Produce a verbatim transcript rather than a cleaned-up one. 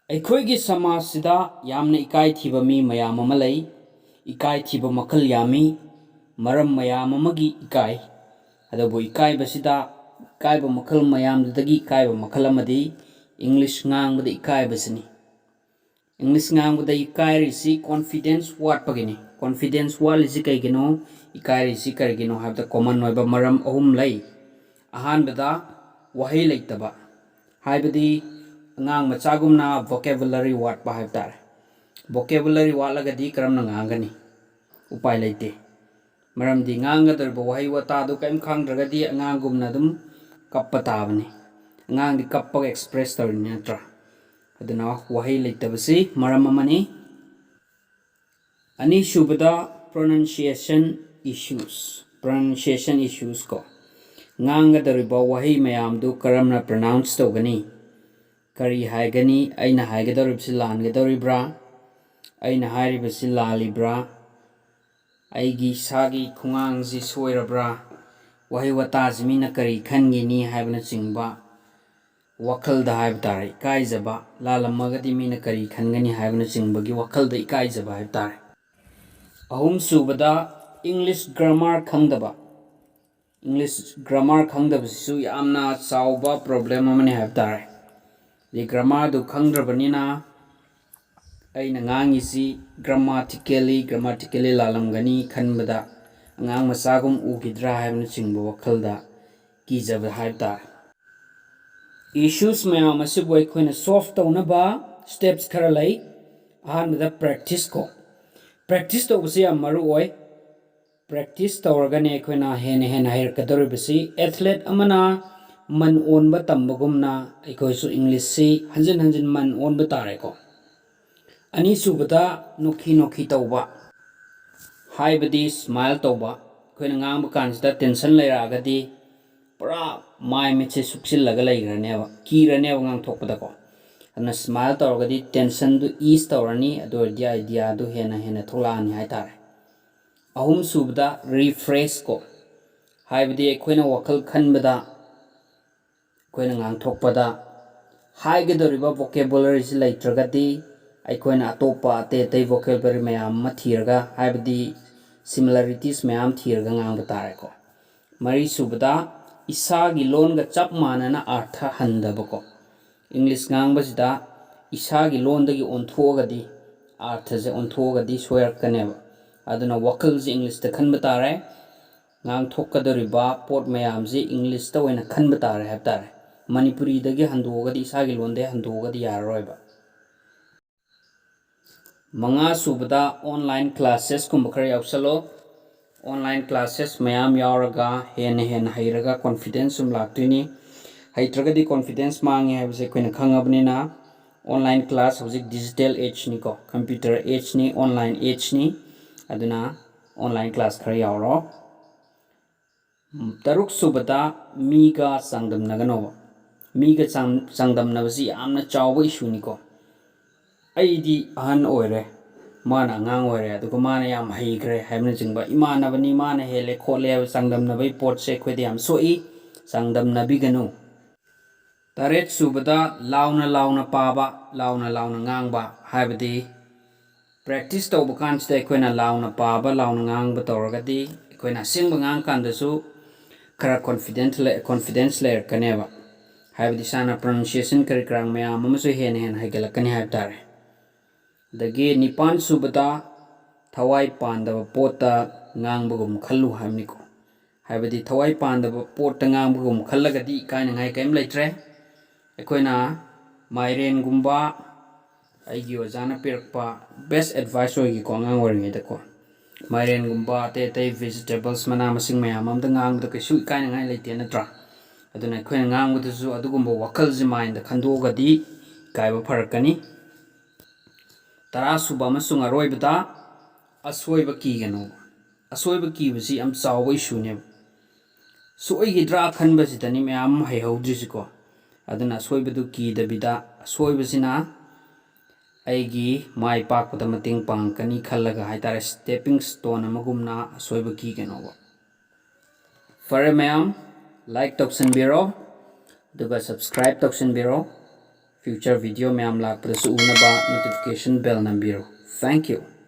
ꯑꯩꯈꯣꯏꯒꯤ ꯁꯃꯥꯖꯁꯤꯗ ꯌꯥꯝꯅ ꯏꯀꯥꯏ ꯊꯤꯕ ꯃꯤ ꯃꯌꯥꯝ ꯑꯃ ꯂꯩ꯫ ꯏꯀꯥꯏ ꯊꯤꯕ ꯃꯈꯜ ꯌꯥꯝꯃꯤ꯫ ꯃꯔꯝ ꯃꯌꯥꯝ ꯑꯃꯒꯤ ꯏꯀꯥꯏ꯫ ꯑꯗꯨꯕꯨ ꯏꯀꯥꯏꯕꯁꯤꯗ, ꯏꯀꯥꯏꯕ ꯃꯈꯜ ꯃꯌꯥꯝꯗꯨꯗꯒꯤ ꯏꯀꯥꯏꯕ ꯃꯈꯜ ꯑꯃꯗꯤ English ꯉꯥꯡꯕꯗ ꯏꯀꯥꯏꯕꯁꯤꯅꯤ꯫ English ꯉꯥꯡꯕꯗ ꯏꯀꯥꯏꯔꯤꯁꯤ confidence ꯋꯥꯠꯄꯒꯤꯅꯤ꯫ Confidence ꯋꯥꯠꯂꯤꯁꯤ ꯀꯩꯒꯤꯅꯣ? ꯏꯀꯥꯏꯔꯤꯁꯤ ꯀꯔꯤꯒꯤꯅꯣ ꯍꯥꯏꯕꯗ common ꯑꯣꯏꯕ ꯃꯔꯝ ꯑꯍꯨꯝ ꯂꯩ꯫ ꯑꯍꯥꯟꯕꯗ, ꯋꯥꯍꯩ ꯂꯩꯇꯕ, ꯍꯥꯏꯕꯗꯤ ꯑꯉꯥꯡ ꯃꯆꯥꯒꯨꯝꯅ vocabulary ꯋꯥꯠꯄ ꯍꯥꯏꯕ ꯇꯥꯔꯦ꯫ Vocabulary ꯋꯥꯠꯂꯒꯗꯤ ꯀꯔꯝꯅ ꯉꯥꯡꯒꯅꯤ? ꯎꯄꯥꯏ ꯂꯩꯇꯦ꯫ ꯃꯔꯝꯗꯤ ꯉꯥꯡꯒꯗꯧꯔꯤꯕ ꯋꯥꯍꯩ ꯋꯥꯇꯥꯗꯨ ꯀꯔꯤꯝ ꯈꯪꯗ꯭ꯔꯒꯗꯤ ꯑꯉꯥꯡꯒꯨꯝꯅ ꯑꯗꯨꯝ ꯀꯞꯄ ꯇꯥꯕꯅꯤ꯫ ꯑꯉꯥꯡꯗꯤ ꯀꯞꯄꯒ express ꯇꯧꯔꯤꯅꯤ, ꯅꯠꯇ꯭ꯔꯥ? ꯑꯗꯨꯅ ꯋꯥꯍꯩ ꯂꯩꯇꯕꯁꯤ ꯃꯔꯝ ꯑꯃꯅꯤ꯫ ꯑꯅꯤꯁꯨꯕꯗ, pronunciation issues꯫ Pronunciation issues ꯀꯣ, ꯉꯥꯡꯒꯗꯧꯔꯤꯕ ꯋꯥꯍꯩ ꯃꯌꯥꯝꯗꯨ ꯀꯔꯝꯅ pronounce ꯇꯧꯒꯅꯤ? ꯀꯔꯤ ꯍꯥꯏꯒꯅꯤ? ꯑꯩꯅ ꯍꯥꯏꯒꯗꯧꯔꯤꯕꯁꯤ ꯂꯥꯟꯒꯗꯧꯔꯤꯕ꯭ꯔꯥ? ꯑꯩꯅ ꯍꯥꯏꯔꯤꯕꯁꯤ ꯂꯥꯜꯂꯤꯕ꯭ꯔꯥ? ꯑꯩꯒꯤ ꯏꯁꯥꯒꯤ ꯈꯣꯡꯉꯥꯡꯁꯤ ꯁꯣꯏꯔꯕ꯭ꯔꯥ? ꯋꯥꯍꯩ ꯋꯥꯇꯥꯁꯤ ꯃꯤꯅ ꯀꯔꯤ ꯈꯟꯒꯤꯅꯤ ꯍꯥꯏꯕꯅꯆꯤꯡꯕ ꯋꯥꯈꯜꯗ ꯍꯥꯏꯕ ꯇꯥꯔꯦ, ꯏꯀꯥꯏꯖꯕ, ꯂꯥꯜꯂꯝꯃꯒꯗꯤ ꯃꯤꯅ ꯀꯔꯤ ꯈꯟꯒꯅꯤ ꯍꯥꯏꯕꯅꯆꯤꯡꯕꯒꯤ ꯋꯥꯈꯜꯗ ꯏꯀꯥꯏꯖꯕ ꯍꯥꯏꯕ ꯇꯥꯔꯦ꯫ ꯑꯍꯨꯝꯁꯨꯕꯗ, English grammar ꯈꯪꯗꯕ꯫ English grammar ꯈꯪꯗꯕꯁꯤꯁꯨ ꯌꯥꯝꯅ ꯆꯥꯎꯕ problem ꯑꯃꯅꯤ ꯍꯥꯏꯕ ꯇꯥꯔꯦ꯫ ꯑꯗꯩ grammarꯗꯨ ꯈꯪꯗ꯭ꯔꯕꯅꯤꯅ ꯑꯩꯅ ꯉꯥꯡꯉꯤꯁꯤ grammatically, grammatically ꯂꯥꯜꯂꯝꯒꯅꯤ ꯈꯟꯕꯗ ꯑꯉꯥꯡ ꯃꯆꯥꯒꯨꯝ ꯎꯈꯤꯗ꯭ꯔꯥ ꯍꯥꯏꯕꯅꯆꯤꯡꯕ ꯋꯥꯈꯜꯗ ꯀꯤꯖꯕ ꯍꯥꯏꯕ ꯇꯥꯔꯦ꯫ Issues ꯃꯌꯥꯝ ꯑꯁꯤꯕꯨ ꯑꯩꯈꯣꯏꯅ solve ꯇꯧꯅꯕ steps ꯈꯔ ꯂꯩ꯫ ꯑꯍꯥꯟꯕꯗ practice ꯀꯣ꯫ Practice ꯇꯧꯕꯁꯤ ꯌꯥꯝ ꯃꯔꯨ ꯑꯣꯏ꯫ Practice ꯇꯧꯔꯒꯅꯤ ꯑꯩꯈꯣꯏꯅ ꯍꯦꯟꯅ ꯍꯦꯟꯅ ꯍꯩꯔꯛꯀꯗꯧꯔꯤꯕꯁꯤ꯫ Athlete ꯑꯃꯅ ꯃꯟ ꯑꯣꯟꯕ ꯇꯝꯕꯒꯨꯝꯅ ꯑꯩꯈꯣꯏꯁꯨ Englishꯁꯤ ꯍꯟꯖꯤꯟ ꯍꯟꯖꯤꯟ ꯃꯟ ꯑꯣꯟꯕ ꯇꯥꯔꯦꯀꯣ꯫ ꯑꯅꯤꯁꯨꯕꯗ, ꯅꯣꯛꯈꯤ ꯅꯣꯛꯈꯤ ꯇꯧꯕ, ꯍꯥꯏꯕꯗꯤ smile ꯇꯧꯕ꯫ ꯑꯩꯈꯣꯏꯅ ꯉꯥꯡꯕ ꯀꯥꯟꯁꯤꯗ tension ꯂꯩꯔꯛꯑꯒꯗꯤ ꯄꯨꯔꯥ ꯃꯥꯏ ꯃꯤꯠꯁꯦ ꯁꯨꯛꯆꯤꯜꯂꯒ ꯂꯩꯈ꯭ꯔꯅꯦꯕ, ꯀꯤꯔꯅꯦꯕ ꯉꯥꯡꯊꯣꯛꯄꯗꯀꯣ꯫ ꯑꯗꯨꯅ smile ꯇꯧꯔꯒꯗꯤ tensionꯗꯨ ease ꯇꯧꯔꯅꯤ, ꯑꯗꯨ ꯑꯣꯏꯔꯗꯤ ideaꯗꯨ ꯍꯦꯟꯅ ꯍꯦꯟꯅ ꯊꯣꯛꯂꯛꯑꯅꯤ ꯍꯥꯏꯇꯥꯔꯦ꯫ ꯑꯍꯨꯝꯁꯨꯕꯗ, refresh ꯀꯣ, ꯍꯥꯏꯕꯗꯤ ꯑꯩꯈꯣꯏꯅ ꯋꯥꯈꯜ ꯈꯟꯕꯗ, ꯑꯩꯈꯣꯏꯅ ꯉꯥꯡꯊꯣꯛꯄꯗ ꯍꯥꯏꯒꯗꯧꯔꯤꯕ vocabularyꯁꯤ ꯂꯩꯇ꯭ꯔꯒꯗꯤ ꯑꯩꯈꯣꯏꯅ ꯑꯇꯣꯞꯄ ꯑꯇꯩ ꯑꯇꯩ vocabulary ꯃꯌꯥꯝ ꯑꯃ ꯊꯤꯔꯒ, ꯍꯥꯏꯕꯗꯤ similarities ꯃꯌꯥꯝ ꯊꯤꯔꯒ ꯉꯥꯡꯕ ꯇꯥꯔꯦꯀꯣ꯫ ꯃꯔꯤꯁꯨꯕꯗ, ꯏꯁꯥꯒꯤ ꯂꯣꯟꯒ ꯆꯞ ꯃꯥꯟꯅꯅ ꯑꯥꯔꯊ ꯍꯟꯗꯕꯀꯣ꯫ ꯏꯪꯂꯤꯁ ꯉꯥꯡꯕꯁꯤꯗ ꯏꯁꯥꯒꯤ ꯂꯣꯟꯗꯒꯤ ꯑꯣꯟꯊꯣꯛꯑꯒꯗꯤ, ꯑꯥꯔꯊꯁꯦ ꯑꯣꯟꯊꯣꯛꯑꯒꯗꯤ ꯁꯣꯏꯔꯛꯀꯅꯦꯕ꯫ ꯑꯗꯨꯅ ꯋꯥꯈꯜꯁꯦ ꯏꯪꯂꯤꯁꯇ ꯈꯟꯕ ꯇꯥꯔꯦ, ꯉꯥꯡꯊꯣꯛꯀꯗꯧꯔꯤꯕ ꯄꯣꯠ ꯃꯌꯥꯝꯁꯤ ꯏꯪꯂꯤꯁꯇ ꯑꯣꯏꯅ ꯈꯟꯕ ꯇꯥꯔꯦ ꯍꯥꯏꯕ ꯇꯥꯔꯦ꯫ ꯃꯅꯤꯄꯨꯔꯤꯗꯒꯤ ꯍꯟꯗꯣꯛꯑꯒꯗꯤ, ꯏꯁꯥꯒꯤ ꯂꯣꯟꯗꯒꯤ ꯍꯟꯗꯣꯛꯑꯒꯗꯤ ꯌꯥꯔꯔꯣꯏꯕ꯫ ꯃꯉꯥ ꯁꯨꯕꯗ, online classesꯀꯨꯝꯕ ꯈꯔ ꯌꯥꯎꯁꯜꯂꯣ꯫ Online classes ꯃꯌꯥꯝ ꯌꯥꯎꯔꯒ ꯍꯦꯟꯅ ꯍꯦꯟꯅ ꯍꯩꯔꯒ confidence ꯁꯨꯝ ꯂꯥꯛꯇꯣꯏꯅꯤ꯫ ꯍꯩꯇ꯭ꯔꯒꯗꯤ confidence ꯃꯥꯡꯉꯦ ꯍꯥꯏꯕꯁꯦ ꯑꯩꯈꯣꯏꯅ ꯈꯪꯉꯕꯅꯤꯅ, online class ꯍꯧꯖꯤꯛ digital ageꯅꯤꯀꯣ, computer ageꯅꯤ, online ageꯅꯤ꯫ ꯑꯗꯨꯅ online class ꯈꯔ ꯌꯥꯎꯔꯣ꯫ ꯇꯔꯨꯛ ꯁꯨꯕꯗ, ꯃꯤꯒ ꯆꯥꯡꯗꯝꯅꯒꯅꯣꯕ꯫ ꯃꯤꯒ ꯆꯥꯡ-, ꯆꯥꯡꯗꯝꯅꯕꯁꯤ ꯌꯥꯝꯅ ꯆꯥꯎꯕ issueꯅꯤꯀꯣ꯫ ꯑꯩꯗꯤ ꯑꯍꯟ ꯑꯣꯏꯔꯦ, ꯃꯥꯅ ꯑꯉꯥꯡ ꯑꯣꯏꯔꯦ, ꯑꯗꯨꯒ ꯃꯥꯅ ꯌꯥꯝ ꯍꯩꯈ꯭ꯔꯦ ꯍꯥꯏꯕꯅꯆꯤꯡꯕ, ꯏꯃꯥꯟꯅꯕꯅꯤ, ꯃꯥꯅ ꯍꯦꯜꯂꯦ ꯈꯣꯠꯂꯦ ꯍꯥꯏꯕ ꯆꯥꯡꯗꯝꯅꯕꯒꯤ ꯄꯣꯠꯁꯦ ꯑꯩꯈꯣꯏꯗ ꯌꯥꯝ ꯁꯣꯛꯏ꯫ ꯆꯥꯡꯗꯝꯅꯕꯤꯒꯅꯨ꯫ ꯇꯔꯦꯠ ꯁꯨꯕꯗ, ꯂꯥꯎꯅ ꯂꯥꯎꯅ ꯄꯥꯕ, ꯂꯥꯎꯅ ꯂꯥꯎꯅ ꯉꯥꯡꯕ, ꯍꯥꯏꯕꯗꯤ practice ꯇꯧꯕ ꯀꯥꯟꯁꯤꯗ ꯑꯩꯈꯣꯏꯅ ꯂꯥꯎꯅ ꯄꯥꯕ, ꯂꯥꯎꯅ ꯉꯥꯡꯕ ꯇꯧꯔꯒꯗꯤ ꯑꯩꯈꯣꯏꯅ ꯑꯁꯦꯡꯕ ꯉꯥꯡꯀꯥꯟꯗꯁꯨ ꯈꯔ confident ꯂꯩ-, confidence ꯂꯩꯔꯛꯀꯅꯦꯕ꯫ ꯍꯥꯏꯕꯗꯤ ꯏꯁꯥꯅ pronunciation ꯀꯔꯤ ꯀꯔꯥ ꯃꯌꯥꯝ ꯑꯃꯁꯨ ꯍꯦꯟꯅ ꯍꯦꯟꯅ ꯍꯩꯒꯠꯂꯛꯀꯅꯤ ꯍꯥꯏꯕ ꯇꯥꯔꯦ꯫ ꯑꯗꯒꯤ ꯅꯤꯄꯥꯟ ꯁꯨꯕꯗ, ꯊꯋꯥꯏ ꯄꯥꯟꯗꯕ ꯄꯣꯠꯇ ꯉꯥꯡꯕꯒꯨꯝ ꯈꯜꯂꯨ ꯍꯥꯏꯕꯅꯤꯀꯣ꯫ ꯍꯥꯏꯕꯗꯤ ꯊꯋꯥꯏ ꯄꯥꯟꯗꯕ ꯄꯣꯠꯇ ꯉꯥꯡꯕꯒꯨꯝ ꯈꯜꯂꯒꯗꯤ ꯏꯀꯥꯏꯅꯉꯥꯏ ꯀꯔꯤꯝ ꯂꯩꯇ꯭ꯔꯦ꯫ ꯑꯩꯈꯣꯏꯅ ꯃꯥꯏꯔꯦꯟꯒꯨꯝꯕ, ꯑꯩꯒꯤ ꯑꯣꯖꯥꯅ ꯄꯤꯔꯛꯄ best advice ꯑꯣꯏꯒꯤꯀꯣ, ꯑꯉꯥꯡ ꯑꯣꯏꯔꯤꯉꯩꯗꯀꯣ, ꯃꯥꯏꯔꯦꯟꯒꯨꯝꯕ, ꯑꯇꯩ ꯑꯇꯩ vegetables, ꯃꯅꯥ ꯃꯁꯤꯡ ꯃꯌꯥꯝ ꯑꯃꯗ ꯉꯥꯡꯕꯗ ꯀꯩꯁꯨ ꯏꯀꯥꯏꯅꯉꯥꯏ ꯂꯩꯇꯦ, ꯅꯠꯇ꯭ꯔꯥ? ꯑꯗꯨꯅ ꯑꯩꯈꯣꯏꯅ ꯉꯥꯡꯕꯗꯁꯨ ꯑꯗꯨꯒꯨꯝꯕ ꯋꯥꯈꯜꯁꯦ mindꯗ ꯈꯟꯗꯣꯛꯑꯒꯗꯤ ꯏꯀꯥꯏꯕ ꯐꯔꯛꯀꯅꯤ꯫ ꯇꯔꯥ ꯁꯨꯕ ꯑꯃꯁꯨꯡ ꯑꯔꯣꯏꯕꯗ, ꯑꯁꯣꯏꯕ ꯀꯤꯒꯅꯨ꯫ ꯑꯁꯣꯏꯕ ꯀꯤꯕꯁꯤ ꯌꯥꯝ ꯆꯥꯎꯕ issueꯅꯦꯕ꯫ ꯁꯣꯏꯈꯤꯗ꯭ꯔꯥ ꯈꯟꯕꯁꯤꯗꯅꯤ ꯃꯌꯥꯝ ꯑꯃ ꯍꯩꯍꯧꯗ꯭ꯔꯤꯁꯤꯀꯣ꯫ ꯑꯗꯨꯅ ꯑꯁꯣꯏꯕꯗꯨ ꯀꯤꯗꯕꯤꯗ, ꯑꯁꯣꯏꯕꯁꯤꯅ ꯑꯩꯒꯤ ꯃꯥꯏ ꯄꯥꯛꯄꯗ ꯃꯇꯦꯡ ꯄꯥꯡꯉꯛꯀꯅꯤ ꯈꯜꯂꯒ ꯍꯥꯏꯇꯥꯔꯦ, stepping stone ꯑꯃꯒꯨꯝꯅ ꯑꯁꯣꯏꯕ ꯀꯤꯒꯅꯣꯕ꯫ ꯐꯔꯦ ꯃꯌꯥꯝ, like ꯇꯧꯁꯟꯕꯤꯔꯣ, ꯑꯗꯨꯒ subscribe ꯇꯧꯁꯟꯕꯤꯔꯣ꯫ Future video ꯃꯌꯥꯝ ꯂꯥꯛꯄꯗꯁꯨ ꯎꯅꯕ notification bell ꯅꯝꯕꯤꯔꯣ꯫ Thank you.